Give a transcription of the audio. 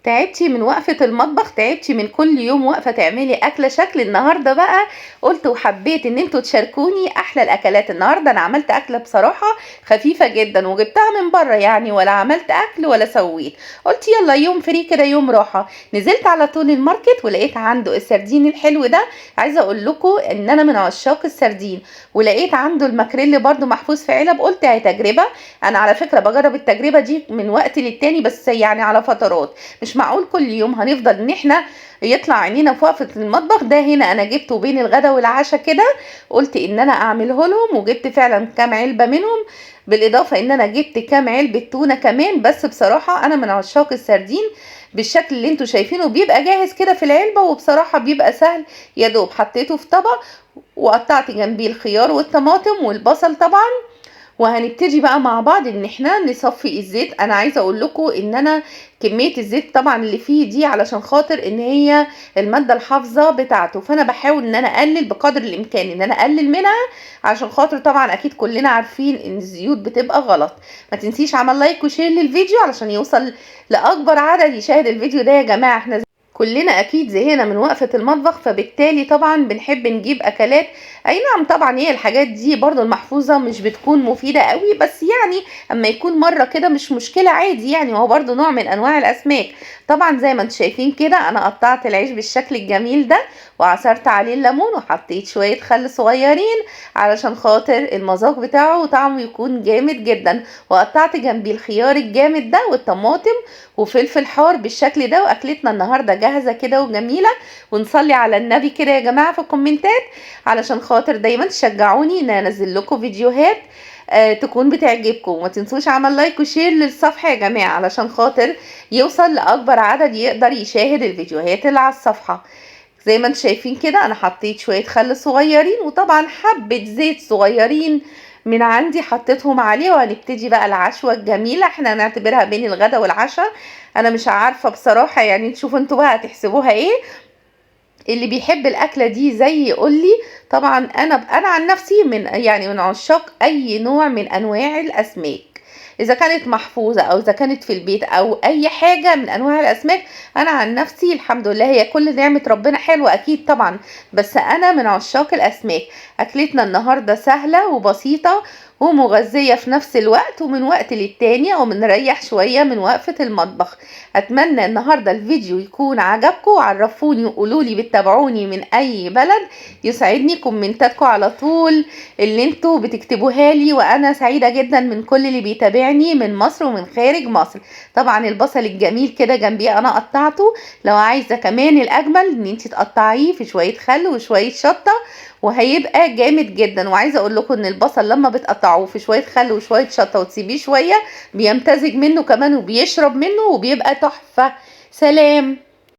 تعبتي من وقفة المطبخ؟ تعبتي من كل يوم واقفة تعملي أكلة شكل؟ النهاردة بقى قلت وحبيت ان انتوا تشاركوني احلى الاكلات. النهاردة انا عملت اكلة بصراحة خفيفة جدا وجبتها من بره، يعني ولا عملت اكل ولا سويت، قلت يلا يوم free كده، يوم راحة. نزلت على طول ال market ولقيت عنده السردين الحلو ده. عايزة اقول لكم ان انا من عشاق السردين، ولقيت عنده الماكريل برده محفوظ في علب. قلت هي تجربة، انا على فكرة بجرب التجربة دي من وقت للتاني، بس يعني على فترات، مش معقول كل يوم هنفضل ان احنا يطلع عينينا في وقفة المطبخ. ده هنا انا جبته بين الغدا والعشاء كده، قلت ان انا اعمله لهم، وجبت فعلا كام علبة منهم، بالاضافة ان انا جبت كام علبة تونة كمان. بس بصراحة انا من عشاق السردين بالشكل اللي انتوا شايفينه، بيبقى جاهز كده في العلبة، وبصراحة بيبقى سهل. يا دوب حطيته في طبق وقطعت جنبيه الخيار والطماطم والبصل طبعا. وهنبتدي بقى مع بعض ان احنا نصفي الزيت. انا عايزه اقول لكم ان انا كمية الزيت طبعا اللي فيه دي علشان خاطر ان هي المادة الحافظة بتاعته، فانا بحاول ان انا اقلل بقدر الامكان ان انا اقلل منها، عشان خاطر طبعا اكيد كلنا عارفين ان الزيوت بتبقى غلط. ما تنسيش عمل like و share للفيديو علشان يوصل لاكبر عدد يشاهد الفيديو ده يا جماعة. احنا كلنا اكيد زهقنا من وقفة المطبخ، فبالتالي طبعا بنحب نجيب اكلات. اي نعم طبعا هي الحاجات دي برضو المحفوظة مش بتكون مفيدة قوي، بس يعني اما يكون مرة كده مش مشكلة، عادي يعني، هو برضو نوع من انواع الاسماك. طبعا زي ما انتم شايفين كده انا قطعت العيش بالشكل الجميل ده، وعصرت عليه الليمون، وحطيت شوية خل صغيرين علشان خاطر المذاق بتاعه وطعمه يكون جامد جدا، وقطعت جنبي الخيار الجامد ده والطماطم وفلفل حار بالشكل ده. واكلتنا النهارده جاهزة كده وجميلة. ونصلي على النبي كده يا جماعة في الكومنتات علشان خاطر دايما تشجعوني ان انزل لكم فيديوهات تكون بتعجبكم. وما تنسوش عمل like و share للصفحه يا جماعة علشان خاطر يوصل لاكبر عدد يقدر يشاهد الفيديوهات اللي على الصفحة. زي ما انتم شايفين كده انا حطيت شوية خل صغيرين، وطبعا حبه زيت صغيرين من عندي حطيتهم عليه. وهنبتدي بقى العشوة الجميلة، احنا هنعتبرها بين الغدا والعشاء، انا مش عارفة بصراحة، يعني تشوفوا انتوا بقى هتحسبوها ايه. اللي بيحب الاكلة دي زي يقولي. طبعا انا عن نفسي من عشاق اي نوع من انواع الاسماك، اذا كانت محفوظة او اذا كانت في البيت او اي حاجة من انواع الاسماك. انا عن نفسي الحمد لله هي كل نعمة ربنا حلوة اكيد طبعا، بس انا من عشاق الاسماك. اكلتنا النهاردة سهلة وبسيطة ومغذية في نفس الوقت، ومن وقت للتاني او بنريح شوية من وقفة المطبخ. اتمنى النهاردة الفيديو يكون عجبكم، وعرفوني وقولولي بتتابعوني من اي بلد. يسعدني كومنتاتكم على طول اللي انتوا بتكتبوها لي، وانا سعيدة جدا من كل اللي بيتابعني من مصر ومن خارج مصر. طبعا البصل الجميل كده جنبي انا قطعته، لو عايزة كمان الاجمل ان انتي تقطعيه في شوية خل وشوية شطة وهيبقى جامد جدا. وعايزه اقول لكم ان البصل لما بتقطعوه في شوية خل وشوية شطه وتسيبيه شوية بيمتزج منه كمان وبيشرب منه وبيبقى تحفة. سلام.